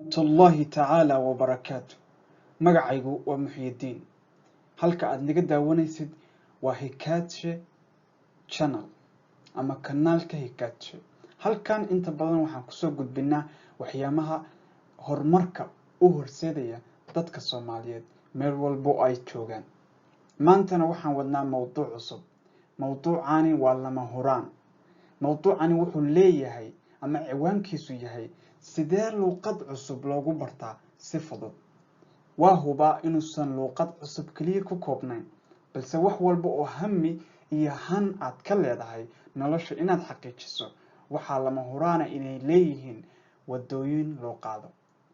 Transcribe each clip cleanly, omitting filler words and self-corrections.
Waraxmatullaahi tacaala wabarakaatu. Magacaygu waa Muxyidiin. Halka aad naga daawanaysid waa Hikaadshe Channel ama kanaalka Hikaadshe. Halkan inta badan waxaan kusoo gudbinaa waxyaabaha horumarka u horseedaya dadka Soomaaliyeed meel walbo ay joogaan. Maantana waxaan wadnaa mowduuc cusub. Mowduucani waa lama huraan. Mowduucani wuxuu leeyahay ama ciwaankiisu yahay sidee luuqad cusub loogu bartaa si fudud. Waa hubaa inuusan luuqad cusub keliya ku koobnayn, balse wax walba oo hami iyo han aad ka leedahay nolosha inaad xaqiijiso, waxaa lama huraana inay leeyihiin wadooyin loo qaado.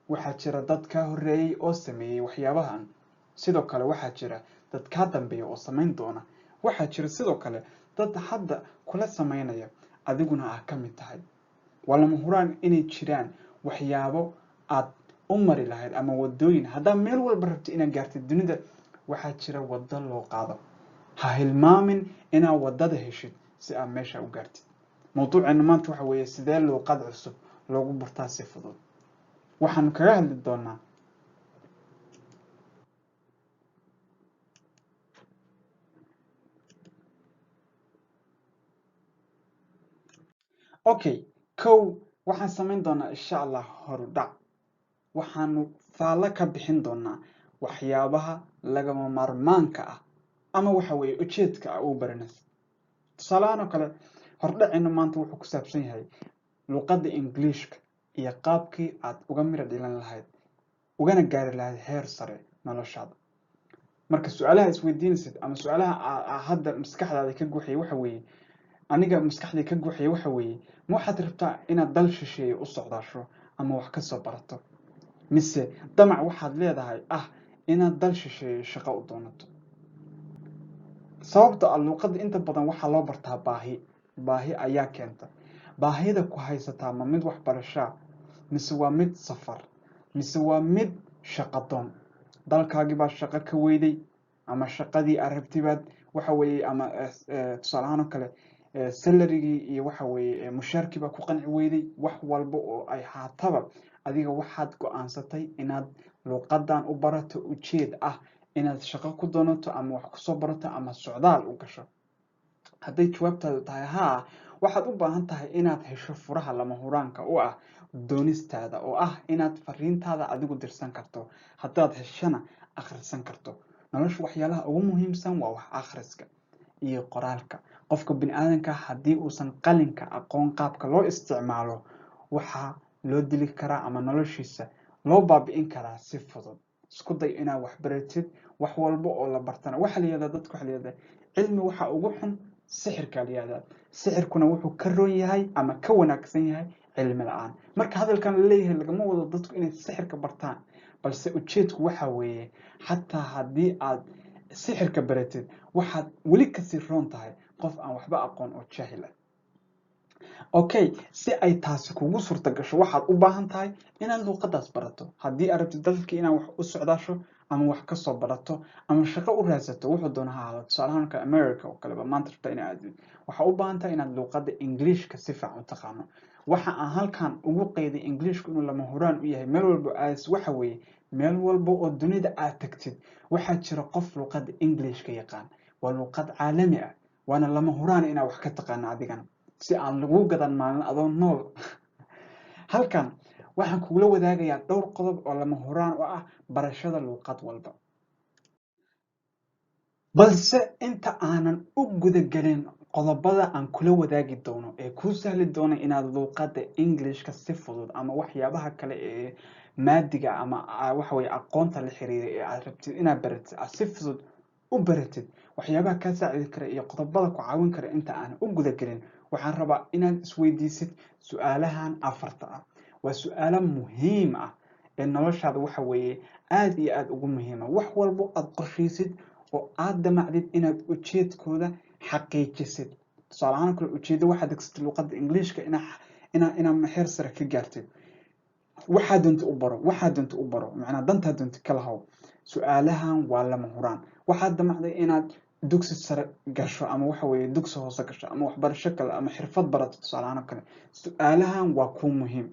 Waxaa jira dad kaa horreeyay oo sameeyey waxyaabahan. Sidoo kale waxaa jira dad kaa dambeeya oo samayn doona. Waxaa jira sidoo kale dad hadda kula samaynaya, adiguna aad ka mid tahay. Waa lama huraan inay jiraan waxyaabo aad u mari lahayd ama wadooyin. Haddaa meel walba rabto inaad gaartid dunida, waxaa jira waddo loo qaado. Ha hilmaamin inaad waddada heshid si aad meesha u gaartid. Mowduuceena maanta waxa weeye sidee luuqad cusub loogu bartaa si fudud. Waxaanu kaga hadli doonaa okay, kow, waxaan samayn doonaa insha Allah horudhac. Waxaanu faallo ka bixin doonaa waxyaabaha lagama maarmaanka ah ama waxa weeye ujeedka ah uu baranaysa. Tusaalahaan oo kale, hordhaceena maanta wuxuu ku saabsan yahay luuqadda Ingiliishka iyo qaabkii aad uga mira dhilan lahayd ugana gaari lahayd heer sare noloshaada. Marka su-aalaha isweydiinaysid ama su-aalaha hadda maskaxdaada ka guuxaya waxa weeye, aniga maskaxdii ka guuxaya waxa weeye, ma waxaad rabtaa inaad dal shisheeye u socdaasho ama wax ka soo barato, mise damac waxaad leedahay ah inaad dal shisheeye shaqo u doonato? Sababta ah luuqadda inta badan waxaa loo bartaa baahi. Baahi ayaa keenta. Baahida ku haysataa ma mid waxbarashaa, mise waa mid safar, mise waa mid shaqadoon? Dalkaagii baa shaqo ka weyday, ama shaqadii aad rabtay baad waxa weeye, ama tusaale ahaan oo kale salarigii iyo waxa weeye mushaarkii baa ku qanci weyday. Wax walba oo ay haataba, adiga waxaad go-aansatay inaad luuqadan u barato ujeed ah inaad shaqo ku doonato ama wax kusoo barato ama socdaal u gasho. Hadday jawaabtaadu tahay haa, waxaad u baahan tahay inaad hesho furaha lama huraanka u ah doonistaada, oo ah inaad fariintaada adigu dirsan karto, haddaad heshana akhrisan karto. Nolosha waxyaalaha ugu muhiimsan waa wax akhriska iyo qoraalka. Qofka bini aadanka haddii uusan qalinka aqoon qaabka loo isticmaalo, waxaa loo dili karaa ama noloshiisa loo baabi'in karaa si fudud. Isku day inaad wax baratid. Wax walba oo la bartana waxaa la yihahdaa, dadka waxaa la yihahdaa cilmi waxa ugu xun sixirka la yihahdaa. Sixirkuna wuxuu ka roon yahay ama ka wanaagsan yahay cilmi la-aan. Marka hadalkan la leeyahay lagama wado dadku inay sixirka bartaan, balse ujeedku waxa weeye xataa haddii aad sixirka baratid, waxaad weli kasii roon tahay qof aan waxba aqoon oo jaahil ah. Okay, si ay taasi kugu suurta gasho, waxaad u baahan tahay inaad luuqadaas barato. Haddii aad rabtid dalkii inaad wax u socdaasho ama wax kasoo barato ama shaqo u raadsato, wuxuu doona ha ahaado, tusaalahaan kale America oo kaleba maanta rabtaa inaad aadid, waxaa u baahan tahay inaad luuqadda Ingiliishka si fiican u taqaano. Waxa aan halkan ugu qeyday Ingiliishku inuu lama huraan u yahay meel walba aadis waxa weeye, meel walba oo dunida aad tagtid waxaa jira qof luuqadda Englishka yaqaan. Waa luuqad caalami ah, waana lama huraan inaad wax ka taqaano adigana, si aan lagu gadan maalin adoo nool. Halkan waxaan kugula wadaagayaa dhowr qodob oo lama huraan u ah barashada luuqad walba. Balse inta aanan u gudagelin qodobada aan kula wadaagi doono ee kuu sahli doona inaad luuqadda Englishka si fudud ama waxyaabaha kale ee maadiga ama waxa weye aqoonta la xiriira ee aad rabtid inaad baratid aad si fudud u baratid, waxyaabaha kaa saacidi kara iyo qodobada ku caawin kara, inta aanan u gudagelin, waxaan rabaa inaad isweydiisid su-aalahan afarta ah. Waa su-aalo muhiim ah ee noloshaada waxa weeye aada iyo aada ugu muhiima. Wax walbo aad qorshaysid oo aad damacdid inaad ujeedkooda xaqiijisid, tusaale ahaan kale ujeeddo waxaad degsatid luuqadda Ingiliishka inaa heer sare ka gaartid, waxaa doonta u baro, waxaa doonta u baro, macnaa dantaa doonta kala haw, su-aalahan waa lama huraan. Waxaad damacday inaad dugsi sare gasho ama waxa weeye dugsi hoose gasho ama waxbarasho kale ama xirfad barato, tusaale ahaan oo kale, su-aalahan waa kuu muhiim.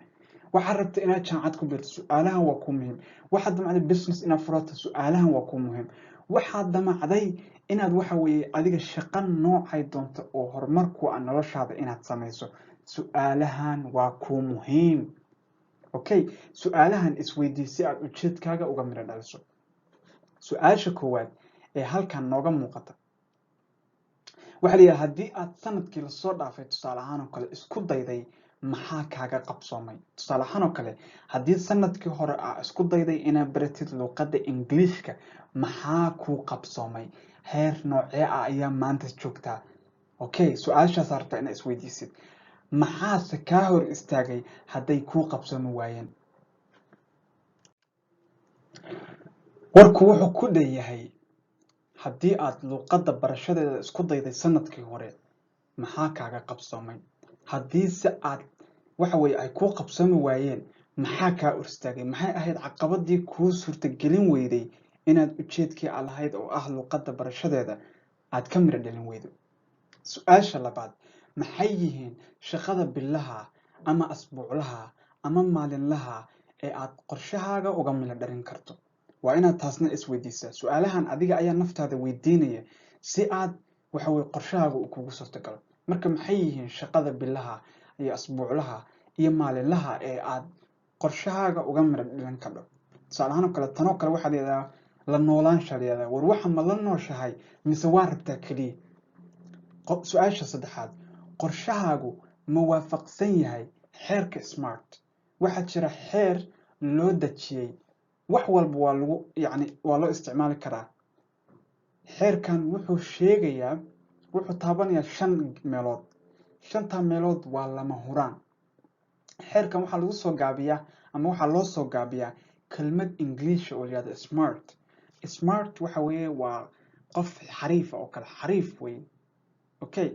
Waxaad rabta inaad jaamacad ku biirto, su-aalahan waa kuu muhiim. Waxaad damacday business inaad furato, su-aalahan waa kuu muhiim. Waxaad damacday inaad, waxa weeye, adiga shaqo noocay doonto oo horumar ku ah noloshaada inaad samayso, su-aalahan waa kuu muhiim. Okay, su-aalahan isweydii si aad ujeedkaaga uga midho dhaliso. Su-aasha koowaad ee halkan nooga muuqata waxaa la yidhaha: haddii aad sanadkii lasoo dhaafay, tusaale ahaan oo kale, isku dayday, maxaa kaaga qabsoomay? Tusaale ahaan oo kale, haddii sanadkii hore aa isku dayday inaad baratid luuqadda Ingiliishka, maxaa kuu qabsoomay? Heer noocee ah ayaa maanta joogtaa? Okay, su-aashaas rabtaa inaad isweydiisid. Maxaase kaa hor istaagay hadday kuu qabsoomi waayeen? Warku wuxuu ku dhanyahay: haddii aad luuqadda barashadeeda isku dayday sanadkii hore, maxaa kaaga qabsoomay? Haddiise aad, waxa weye, ay kuu qabsoomi waayeen, maxaa kaa hor istaagay? Maxay ahayd caqabadii kuu suurtagelin weyday inaad ujeedkii aad lahayd oo ah luuqadda barashadeeda aad ka miro dhalin weydo? Su-aasha labaad: maxay yihiin shaqada bilaha ama asbuuclaha ama maalinlaha ee aad qorshahaaga uga miro dhalin karto? Waa inaad taasna isweydiisaa. Su-aalahan adiga ayaa naftaada weydiinaya si aad, waxa weye, qorshahaaga uu kugu suurtagalo. Marka maxay yihiin shaqada bilaha iyo asbuuclaha iyo maalinlaha ee aad qorshahaaga uga miro dhalin kardho? Tusaale ahaan oo kale, tanoo kale waxaa la yidhahdaa la noolaansha la yidhahdaa. War waxa ma la nooshahay mise waa rabtaa keliya? Su-aasha saddexaad: qorshahaagu ma waafaqsan yahay xeerka SMART? Waxaa jira xeer loo dejiyey, wax walba waa lagu, yacni, waa loo isticmaali karaa. Xeerkan wuxuu sheegayaa, wuxuu taabanayaa shan meelood. Shantaa meelood waa lama huraan. Xeerkan waxaa lagu soo gaabiyaa ama waxaa loo soo gaabiyaa kelmad Ingiliisha oo la yihahdo SMART. SMART waxa weeye waa qof xariifa oo kale, xariif weye. Okay,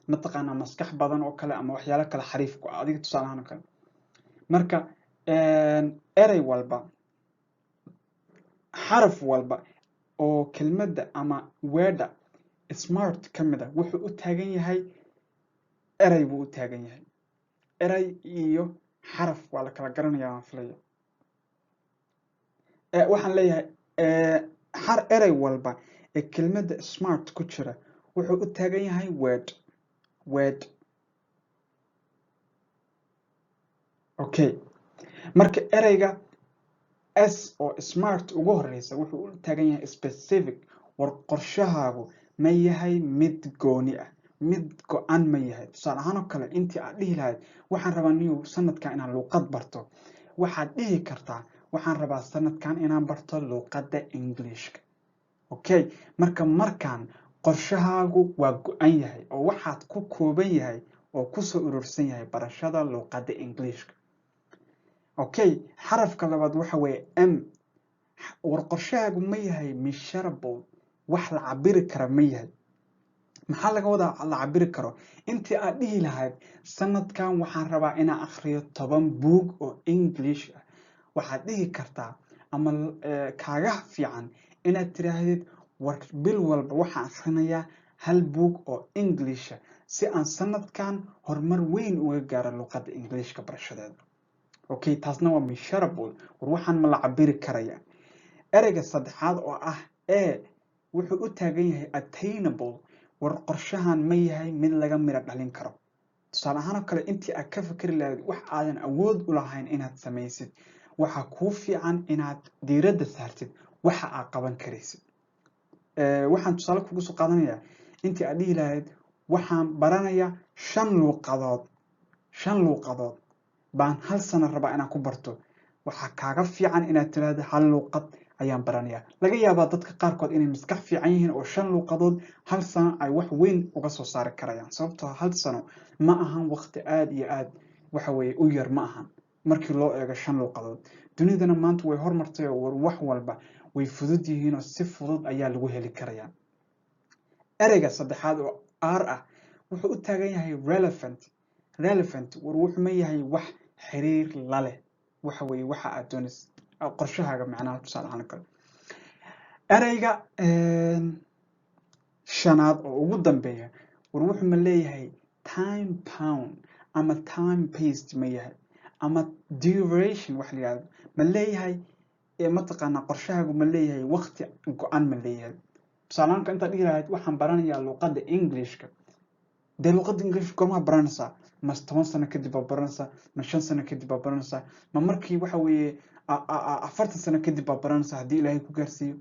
mataqaanaa, maskax badan oo kale ama waxyaalo kale xariif ku ah adiga, tusaale ahaan oo kale. Marka erey walba, xaraf walba oo kelmadda ama weedha SMART ka mid a wuxuu u taagan yahay erey buu u taagan yahay. Erey iyo xaraf waa la kala garanaya waan filaya. Waxaan leeyahay erey walba ee kelmadda SMART ku jira wuxuu u taagan yahay word, word. Okay, marka ereyga S oo SMART ugu horeysa wuxuu u taagan yahay specific. War qorshahaagu ma yahay mid gooni ah, mid go-an ma yahay? Tusaale ahaan oo kale, intii aad dhihi lahayd "waxaan rabaa new sanadkan inaan luuqad barto", waxaad dhihi kartaa "waxaan rabaa sanadkan inaan barto luuqadda Englishka". Okay, marka markaan qorshahaagu waa go-an yahay oo waxaad ku kooban yahay oo kusoo urursan yahay barashada luuqadda Englishka. Okay, xarafka labaad waxa weeye M. War qorshahaagu ma yahay measurable? Wax la cabiri kara ma yahay? Maxaa laga wadaa la cabiri karo? Intii aad dhihi lahayd "sanadkan waxaan rabaa inaan akhriyo 10 buug oo English ah", waxaad dhihi kartaa ama kaaga fiican inaad tiraahdid "war bil walba waxaan akhrinayaa hal buug oo Englisha si aan sanadkan horumar weyn uga gaaro luuqadda Englishka barashadeeda". Okay, taasna waa measurable. War waxaan ma la cabiri karaya? Ereyga saddexaad oo ah A wuxuu u taagan yahay attainable. War qorshahan ma yahay mid laga miro dhalin karo? Tusaale ahaan oo kale, intii aad ka fikri lahayd wax aadan awood u lahayn inaad samaysid, waxaa kuu fiican inaad diiradda saartid waxa aad qaban karaysid. Waxaan tusaale kugu soo qaadanayaa: intii aad dhihi lahayd "waxaan baranayaa shan luuqadood, shan luuqadood baan hal sano rabaa inaan ku barto", waxaa kaaga fiican inaad tiraahdo "hal luuqad ayaan baranayaa". Laga yaabaa dadka qaarkood inay maskax fiican yihiin oo shan luuqadood hal sano ay wax weyn uga soo saari karayaan, sababtoo hal sano ma ahan waqti aada iyo aad, waxa weeye, u yar ma ahan markii loo eego shan luuqadood. Dunidana maanta way hormartay oo war wax walba way fudud yihiin oo si fudud ayaa lagu heli karayaa. Ereyga saddexaad oo R ah wuxuu u taagan yahay relevant. Relevant, war wuxuu ma yahay wax xiriir la leh, waxa weeye, waxa aad doonaysa, qorshahaaga macnaha, tusaale ahaan kale. Ereyga shanaad oo ugu dambeeya, war wuxuu ma leeyahay time bound ama time based ma yahay? Ama duration waxa la yihahdo ma leeyahay? Mataqaanaa, qorshahaagu ma leeyahay waqti go-an? Ma leeyahay? Tusaalaanka, intaad dhihi lahayd "Waxaan baranayaa luqadda Englishka," dee luqadda Englishka goormaa baranaysaa? Ma 10 sano kadib baa baranaysaa? Ma 5 sano kadib baa baranaysaa? Ma markii waxa weeye 40 sano kadib baa baranaysaa, haddii Ilaahay ku gaarsiiyo?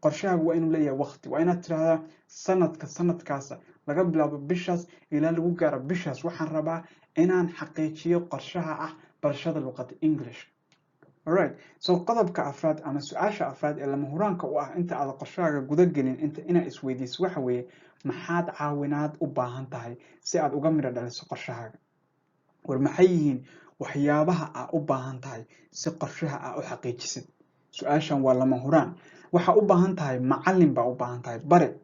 Qorshahaagu waa inuu leeyahay waqti. Waa inaad tirahdaa sanadka sanadkaasa, laga bilaabo bishaas ilaa lagu gaaro bishaas, waxaan rabaa inaan xaqiijiyo qorshaha ah barashada luqadda English. Alright, so qodobka afraad ama su-aasha afraad ee lama huraanka u ah inta aad qorshahaaga guda gelin inta inaa isweydiiso waxa weeye: maxaad caawinaad u baahan tahay si aad uga midho dhaliso qorshahaaga? War maxay yihiin waxyaabaha aa u baahan tahay si qorshaha aa u xaqiijisid? Su-aashan waa lama huraan. Waxaa u baahan tahay macallin baa u baahan tahay, bare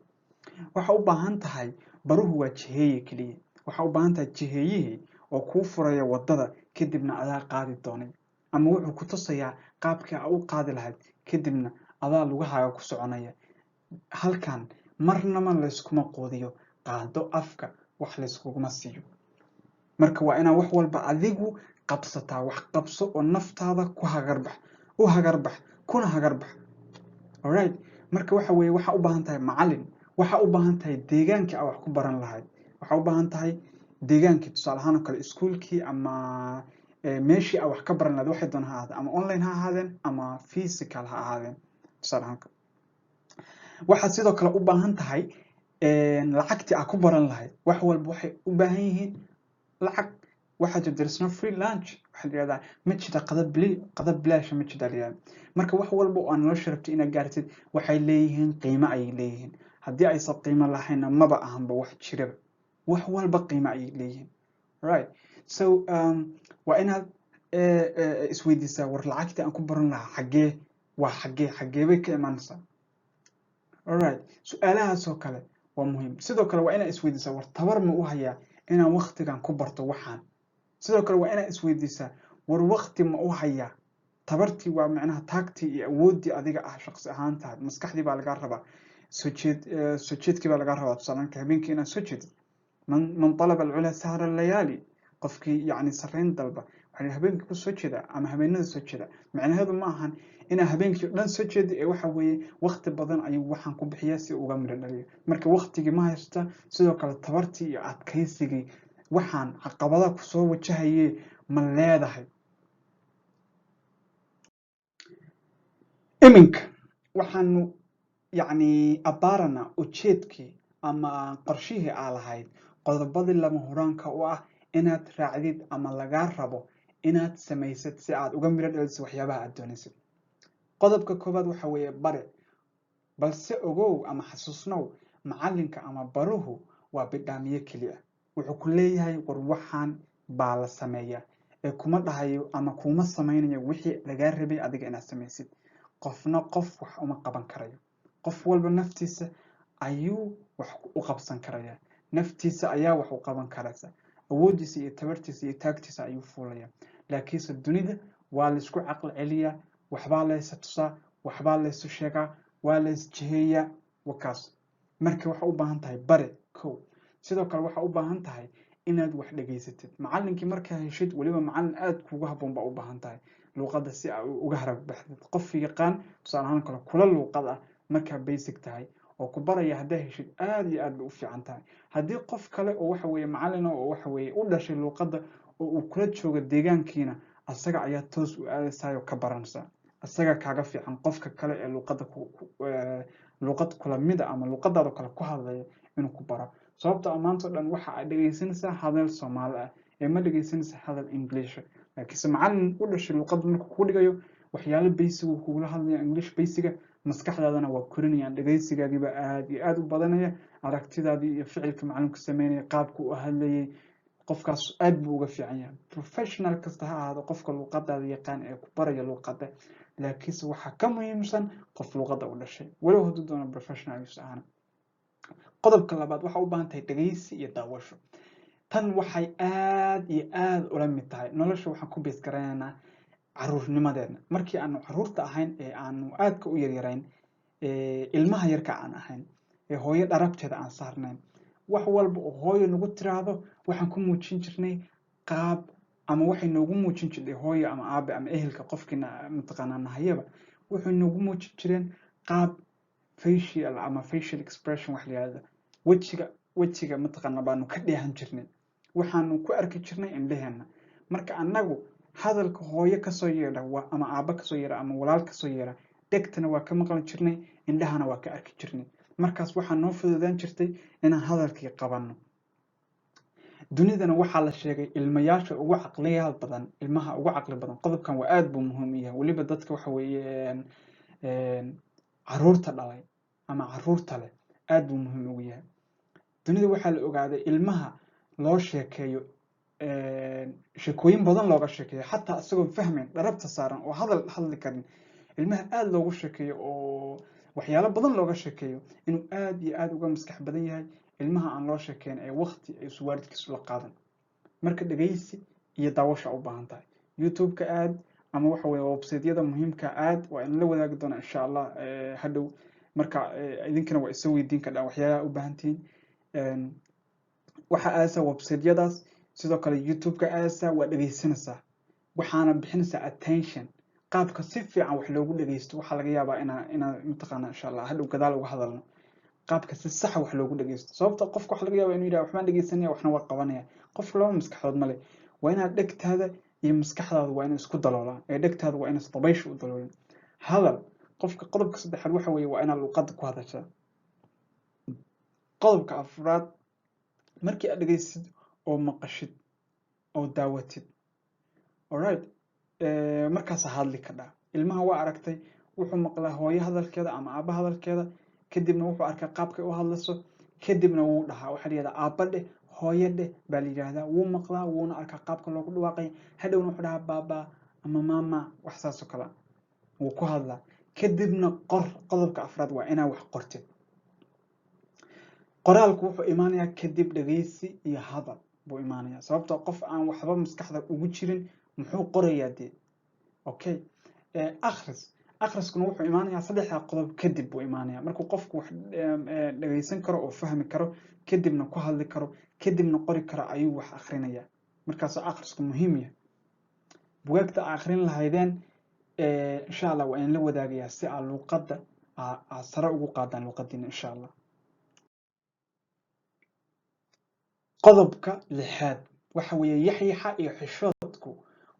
waxa u baahan tahay. Baruhu waa jiheeye keliya. Waxaa u baahan tahay jiheeyihii oo kuu furaya waddada, kadibna adaa qaadi doonay, ama wuxuu ku tusayaa qaabkii aa u qaadi lahayd, kadibna adaa lugahaaga ku soconaya. Halkan marnaba layskuma quudiyo qaado, afka wax layskuguma siiyo. Marka waa inaa wax walba adigu qabsataa. Wax qabso oo naftaada ku hagarbax, u hagarbax, kuna hagarbax. Alright, marka waxa weeye waxaa u baahan tahay macallin, waxaa u baahan tahay deegaankii aa wax ku baran lahayd, waxaa u baahan tahay deegaankii, tusaale ahaan oo kale iskuulkii ama meeshii aa wax ka baran lahayd, waxay doon ha ahaadeen, ama online ha ahaadeen ama physical ha ahaadeen, tusaale ahaan. Waxaad sidoo kale u baahan tahay lacagtii aa ku baran lahayd. Wax walba waxay u baahan yihiin lacag. Waxaa jira "There is no free lunch" waxaa la yihahdaa. Ma jira qada bili qada bilaasha, ma jira la yihahdaa. Marka wax walba oo aad nolosha rabtid inaad gaartid waxay leeyihiin qiimo ayay leeyihiin. Haddii aysan qiimo lahaynna, maba ahanba wax jiraba. Wax walba qiimo ayay leeyihiin, right? So waa inaad isweydiisaa: war lacagtii aan ku baran lahaa xaggee waa, xaggee bay ka imaanaysaa? Alright, su-aalahaas oo kale waa muhiim. Sidoo kale waa inaad isweydiisaa: war tabar ma u hayaa inaan waktigan ku barto waxaan? Sidoo kale waa inaad isweydiisaa: war wakti ma u hayaa? Tabartii waa macnaha taagtii iyo awooddii adiga ah shaqsi ahaantahay. Maskaxdii baa lagaa rabaa, soo jeed, soo jeedkii baa lagaa rabaa. Tusaalanka, habeenkii inaad soo jeedid. من طلب العلا سهر الليالي. Qofkii yacni sarreyn dalba waxaa habeenkii ku soo jeeda ama habeenada soo jeeda. Macnaheedu ma ahan inaa habeenkii o dhan soo jeeda, ee waxa weeye wakti badan ayuu waxaan ku bixiyaa si uga midho dhaliyo. Marka waktigii ma haysta? Sidoo kale tabartii iyo adkaysigii waxaan caqabadaha kusoo wajahaye ma leedahay? Iminka waxaanu yacni abaarana ujeedkii ama qorshihii aa lahayd, qodobadii lama huraanka u ah inaad raacdid ama lagaa rabo inaad samaysid si aad uga midho dhalisid waxyaabaha aad doonaysid. Qodobka koowaad waxa weeye bare. Balse ogow ama xasuusnow, macalinka ama baruhu waa bidhaamiye keliya. Wuxuu ku leeyahay "War waxaan baa la sameeyaa," ee kuma dhahayo ama kuma samaynayo wixii lagaa rabay adiga inaad samaysid. Qofna qof wax uma qaban karayo. Qof walba naftiisa ayuu wax u qabsan karaya, naftiisa ayaa wax u qaban karaysa. Awooddiisa iyo tabartiisa iyo taagtiisa ayuu fuulaya. Laakiinse dunida waa laysku caqli celiyaa, waxbaa laysa tusaa, waxbaa laysu sheegaa, waa lays jiheeyaa wakaas. Marka waxaa u baahan tahay bare kow. Sidoo kale waxaa u baahan tahay inaad wax dhegaysatid macallinkii markaa heshid. Weliba macallin aada kuugu habboon baa u baahan tahay luuqadda si aa uga haragbaxdid. Qof yaqaan, tusaale ahaan kale, kula luuqad ah markaa basic tahay oo ku baraya haddaa heshid, aada iyo aad bay u fiican tahay. Haddii qof kale oo waxa weeye macallina oo waxa weeye u dhashay luuqadda oo uu kula joogo deegaankiina, asaga ayaa toos u aadaysaayoo ka baranaysaa. Asaga kaaga fiican qofka kale ee luuqadda luuqad kula mida ama luuqadaada kale ku hadlaya inuu ku baro, sababto a maanta o dhan waxa aad dhegaysanaysaa hadal Soomaali ah ee ma dhegaysanaysa hadal English. Laakiinse macallin u dhashay luuqadda markuu kugu dhigayo, waxyaalo basic uu kugula hadlaya, English basic-ga, maskaxdaadana waa korinayaan, dhegaysigaagiiba aada iyo aada u badanaya, aragtidaadii iyo ficilka macalinku sameynaya, qaabka u hadlayay. Qofkaas aad buu uga fiican yahay, professional kasta ha ahaado qofka luuqadaada yaqaan ee ku baraya luuqadda. Laakiinse waxaa ka muhiimsan qof luuqadda u dhashay, walow hadduu doono professional use ahaan. Qodobka labaad, waxaa u baahan tahay dhegaysi iyo daawasho. Tan waxay aad iyo aad ula mid tahay nolosha. Waxaan ku base garanaynaa caruurnimadeena. Markii aanu caruurta ahayn ee aanu aadka u yaryarayn, ilmaha yarka aan ahayn ee hooyo dharabteeda aan saarnayn, wax walba oo hooyo nagu tiraahdo waxaan ku muujin jirnay qaab Ama waxay noogu muujin jirtay hooyo ama aabe ama ehelka qofkiina mataqaanaa nahayaba, wuxuu noogu muujin jireen qaab facial ama facial expression wax la yihahdo. Wejiga mataqaanaa baanu ka dheehan jirnay, waxaanu ku arki jirnay indheheena. Marka annagu hadalka hooyo kasoo yeedha ama aabba kasoo yeedha ama walaal kasoo yeedha, dhegtana waa ka maqli jirnay, indhahana waa ka arki jirnay. Markaas waxaa noo fududaan jirtay inaan hadalkii qabanno. Dunidana waxaa la sheegay ilmayaasha ugu caqliyaal badan, ilmaha ugu caqli badan. Qodobkan waa aad buu muhiim u yahay, weliba dadka waxa weeye caruurta dhalay ama caruurta leh aad buu muhiim ugu yahay. Dunida waxaa la ogaaday ilmaha loo sheekeeyo, sheekooyin badan looga sheekeeyo, xataa isagoo fahmayn dharabta saaran oo hadal hadli karin, ilmaha aada loogu sheekeeyo oo waxyaalo badan looga sheekeeyo, inuu aad iyo aada uga maskax badan yahay ilmaha aan loo sheekeyn ee waqti ay isu waalidkiisu la qaadan. Marka dhegeysi iyo daawasha u baahan tahay. YouTube-ka aad ama waxa weye website-yada muhiimka aad, waa in la wadaagi doona insha Allah hadhow. Marka idinkana waa isoo weydiin kardhaa waxyaalaha u baahan tihiin. Waxaa aadaysaa website-yadaas, sidoo kale YouTube-ka aadaysaa, waa dhegeysanaysaa, waxaana bixinaysaa attention. Qaabka si fiican wax loogu dhegeysto waxaa laga yaabaa inaa mataqaana insha Allah hadhow gadaal uga hadalno, qaabka si saxa wax loogu dhegeysto. Sababta qofka waxa laga yaabaa inuu yidhaha waxbaan dhegeysanaya, waxna waa qabanaya. Qofka laba maskaxdood male. Waa inaad dhegtaada iyo maskaxdaada waa inay isku daloolaan, ee dhegtaada waa inaysan dabaysha u daloolin. Hadal qofka. Qodobka saddexaad waxa weeye waa inaad luqadda ku hadashaa. Qodobka afraad, markii aad dhegeysid oo maqashid oo daawatid, alright, markaasaa hadli kadhaa. Ilmaha waa aragtay, wuxuu maqlaa hooyo hadalkeeda ama aabba hadalkeeda, kadibna wuxuu arkaa qaabkay u hadlayso, kadibna wuu dhahaa. Waxaa la yihahdaa aabba dheh, hooyo dheh baa la yidhahdaa. Wuu maqlaa, wuuna arkaa qaabka loogu dhawaaqaya. Hadhowna wuxuu dhahaa baaba ama maama, wax saas oo kale wuu ku hadlaa. Kadibna qor. Qodobka afraad waa inaa wax qortid. Qoraalku wuxuu imaanayaa kadib dhegeysi iyo hadal buu imaanayaa, sababtoo qof aan waxba maskaxda ugu jirin muxuu qorayaa dee? Okay, akhris. Akhriskuna wuxuu imaanayaa saddexda qodob kadib buu imaanayaa. Markuu qofku wax dhegeysan karo oo fahmi karo, kadibna ku hadli karo, kadibna qori karo, ayuu wax akhrinayaa. Markaasoo akhrisku muhiim yahay. Bugaagta aa akhrin lahaydeen insha Allah waa in la wadaagayaa si aa luuqadda aa sare ugu qaadaan luuqadiina insha Allah. Qodobka lixaad waxa weeye yaxyaxa iyo xishoodku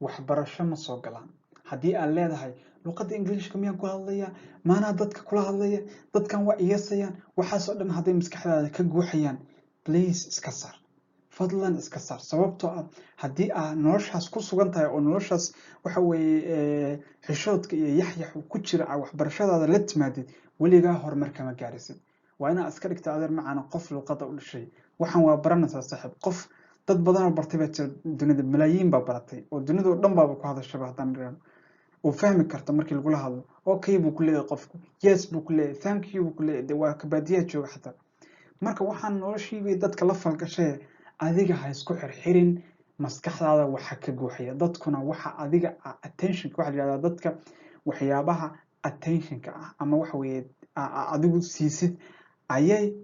waxbarasho ma soo galaan. Haddii aad leedahay luqadda Ingiliishka miyaan ku hadlaya, maanaa dadka kula hadlaya, dadkan waa iyasayaan, waxaasoo dhan hadday maskaxdaada ka guuxayaan, please iska saar, fadlan iska saar. Sababtoo ah haddii aad noloshaas ku sugan tahay oo noloshaas waxa weeye xishoodka iyo yaxyaxu ku jira aa waxbarashadaada la timaadid, weligaa horumar kama gaarisid. Waa inaad iska dhigta, adeer macaana, qof luqadda u dhashay. Waxaan waa baranaysaa, saaxiib. Qof dad badanoo bartay baa jira dunida, malaayiin baa baratay oo dunida oo dhan baaba ku hadashaba. Haddaan dhirano oo fahmi karta markii lagula hadlo, okay buu ku leeyahay qofku, yes buu ku leeyahay, thank you buu ku leeyahay, dee waa kabaadiyaha jooga xataa. Marka waxaan noloshiibay dadka la falgashay, adiga ha isku xirxirin maskaxdaada waxa ka guuxaya. Dadkuna waxa adiga attentionka waxa la yihahdaa, dadka waxyaabaha attentionka ah ama waxa weeye adigu siisid ayay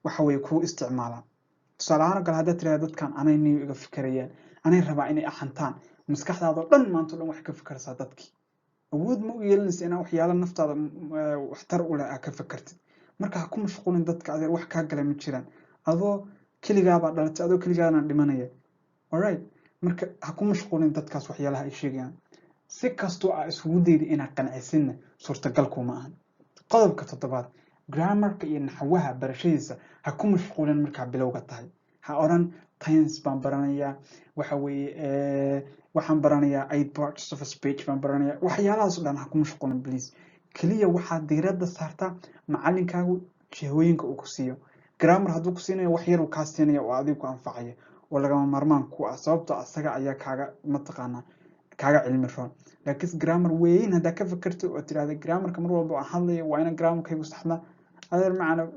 waxa weeye kuu isticmaalaan. Tusaale ahaan oo kale, haddaad tirahda dadkan anay niyo iga fikerayaan, anay rabaa inay axantaan, maskaxdaada oo dhan maanta o dhan waxay ka fikeraysaa dadkii. Awood ma u yeelanaysa inaa waxyaalo naftaada waxtar u leh aa ka fekertid. Marka ha ku mashquulin dadka, adeer. Wax kaa gala ma jiraan. Adoo keligaabaa dhalatay, adoo keligaana dhimanaya, alright? Marka ha ku mashquulin dadkaas waxyaalaha ay sheegayaan. Si kastoo aa isugu dayda inaad qancisinna, suurtagal kuma ahan. Qodobka toddobaad, grammarka iyo naxwaha barashadiisa ha ku mashquulin markaa bilowga tahay. Ha odhan tense baan baranayaa, waxa weeye waxaan baranayaa eight parts of speech baan baranayaa. Waxyaalahaas o dhan ha ku mashquulin, please. Keliya waxaad diiradda saartaa macalinkaagu jihooyinka uu ku siiyo. Grammar hadduu ku siinayo, wax yar uu kaa siinaya oo adiga ku anfacaya oo lagama maarmaan ku ah, sababtoo asaga ayaa kaaga mataqaanaa kaaga cilmi roon. Laakiin grammar weyn haddaa ka fekerto oo tirahda grammarka mar walba aan hadlayo waa inaan grammarkaygu saxdaa, adeer macana,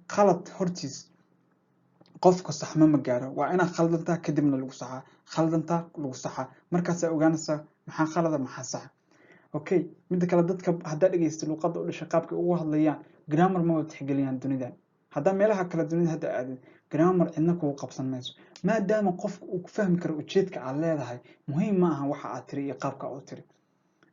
qalad hortiis qofka saxmo ma gaaro. Waa inaad khaldantaa, kadibna lagu saxaa, khaldantaa, lagu saxaa. Markaasaa ogaanaysaa maxaa khalada, maxaa saxa. Okay, midda kale, dadka haddaa dhegeysta luuqadda u dhashay qaabkay ugu hadlayaan, grammar maba tixgeliyaan dunidan. Haddaa meelaha kale dunida hadda aadin, Grammar cidna kugu qabsan mayso, maadaama qofku uu ku fahmi karo ujeedka aad leedahay. Muhiim ma aha waxa aad tiri iyo qaabka aad u tiri.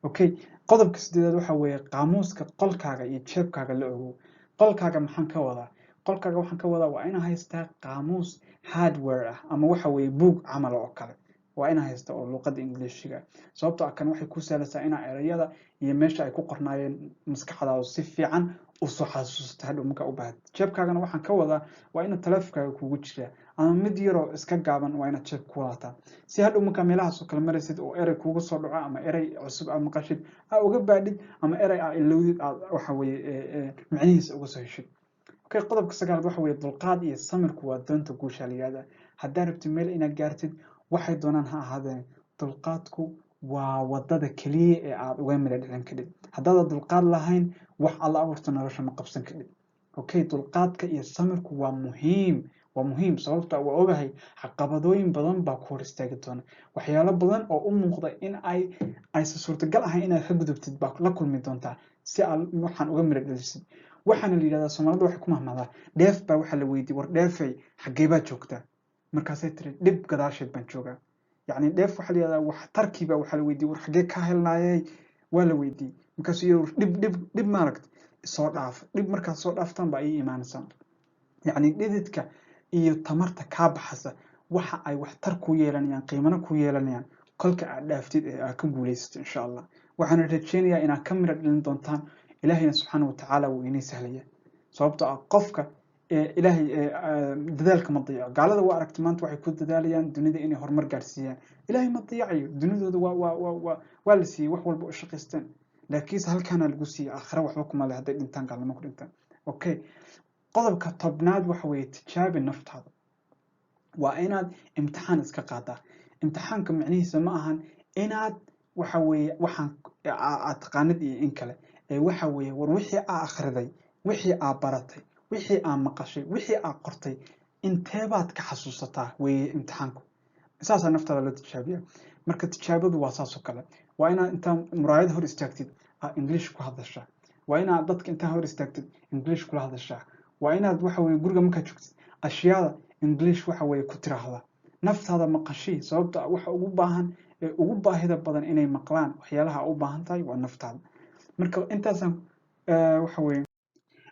Okay, qodobka sideedaad waxa weeye qaamuuska qolkaaga iyo jeebkaaga la ogow. Qolkaaga maxaan ka wadaa? Qolkaaga waxaan ka wadaa waa inaa haystaa qaamuus hardware ah, ama waxa weeye buug camal oo kale waa inaa haysta oo luqadda Ingiliishiga, sababtoo ah kan waxay ku sahlaysaa inaa erayada iyo meesha ay ku qornaayeen maskaxdaadu si fiican usoo xasuusato hadhow markaa u baahad. Jeebkaagana waxaan ka wadaa waa ina taleefonkaaga kugu jiraa, ama mid yaroo iska gaaban waa inaad jeeb ku wadataa, si hadhow markaa meelahaas oo kale maraysid oo erey kugu soo dhaco ama erey cusub aad maqashid aa uga baadhid, ama erey aa ilowdid aad waxa weeye micnihiisa uga soo heshid. Okay, qodobka sagaalaad waxa weeye dulqaad iyo samirku waa doonta guusha la yihahdaa. Haddaa rabtid meel inaad gaartid, waxay doonaan ha ahaadeen, dulqaadku waa wadada keliya ee aad uga midho dhicin kadhid. Haddaadan dulqaad lahayn, wax alla abuurta nolosha ma qabsan kadhid. Okay, dulqaadka iyo samirku waa muhiim, waa muhiim, sababta waa ogahay caqabadooyin badan baa ku hor istaagi doona. Waxyaalo badan oo u muuqda in ay aysan suurtagal ahayn inaad ka gudubtid baa la kulmi doontaa si aad waxaan uga midho dhalisid. Waxaana la yidhahdaa, Soomaalida waxay ku mahmahdaa, dheef baa waxaa la weydiiyey, "War dheefay, xaggee baa joogtaa?" Markaasay tiri, "Dhib gadaasheed baan joogaa." Yacni dheef waxaa la yidhahdaa waxtarkii baa waxaa la weydiiyey, "War xaggee kaa helnaayey?" Waa la weydiiyey. Markaasuu yidhi, "Dhib, dhib, dhib maaragt soo dhaaf, dhib markaad soo dhaaftaan baa ii imaanaysaa." Yacni dhididka iyo tamarta kaa baxasa waxa ay waxtar ku yeelanayaan, qiimana ku yeelanayaan kolka aad dhaaftid ee aad ka guulaysato, insha Allah. Waxaana rajeynayaa inaad ka miro dhalin doontaan. Ilaahayna subxaana watacaala wuu inii sahlaya, sababtoo ah qofka Ilaahay dadaalka ma dayaco. Gaalada waa aragti maanta waxay ku dadaalayaan dunida inay horumar gaarsiiyaan. Ilaahay ma dayacayo dunidooda. Waa la siiyey wax walba u shaqaysteen, laakiinse halkaana lagu siiyey. Aakhira waxba kuma leh hadday dhintaan, gaalnimo ku dhintaan. Okay, qodobka 10aad waxa weeye tijaabi naftaada. Waa inaad imtixaan iska qaadaa. Imtixaanka micnihiisa ma ahan inaad waxa weeye waxaan aad taqaanid iyo in kale ee waxa weeye, war wixii aa akhriday, wixii aa baratay, wixii aa maqashay, wixii aa qortay, inteebaad ka xasuusataa weeye imtixaanku. Saasaa naftaada loo tijaabiya. Marka tijaabadu waa saas oo kale. Waa inaad intaa muraayad hor istaagtid aa English ku hadashaa. Waa inaad dadka intaa hor istaagtid English kula hadashaa. Waa inaad waxa weye guriga markaad joogtid ashyaada English waxa weye ku tiraahdaa. Naftaada maqashii, sababta waxa ugu baahan ee ugu baahida badan inay maqlaan waxyaalaha u baahan tahay waa naftaada. Marka intaasaan waxa weye.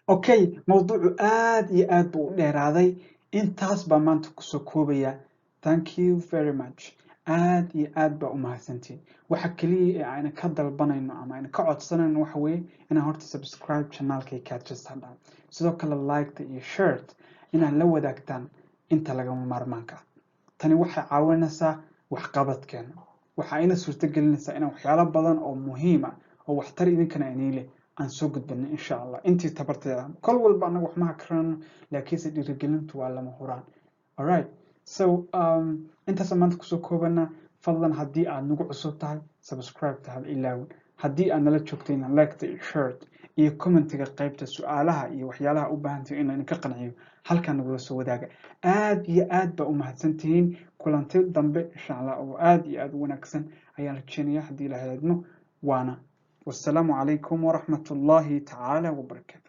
Okay, mawduucu aad iyo aad buu u dheeraaday. Intaas baa maanta kusoo koobaya. Thank you very much, aad iyo aad baa u mahadsantihin. Waxa keliya ee ayna ka dalbanayno ama ayna ka codsanayno waxa weeye inaan horta subscribe channelkay kaadjasadhaan, sidoo kale liketa iyo share inaad la wadaagtaan inta lagama maarmaanka ah. Tani waxay caawinaysaa waxqabadkeena, waxa ayna suurto gelinaysaa inaan waxyaalo badan oo muhiim ah oo waxtar idinkana inii leh aan soo gudbino, insha Allah, intii tabarteeda. Kol walba annaga wax ma hakarano, laakiinse dhiirigelintu waa lama huraan. Alright, so intaasaan maanta kusoo koobana. Fadlan haddii aad nagu cusub tahay, subscribe ta hal ilaawin. Haddii aad nala joogtayna, liketa iyo share iyo commentiga, qaybta su-aalaha iyo waxyaalaha u baahantahay in laydinka qanciyo halkaa nagula soo wadaaga. Aad iyo aad baa u mahadsantihiin. Kulanti dambe, insha Allah, oo aad iyo aad u wanaagsan ayaan rajeynaya haddii Ilahay idmo. Waana wassalaamu calaykum waraxmat ullaahi tacaala wabarakaatu.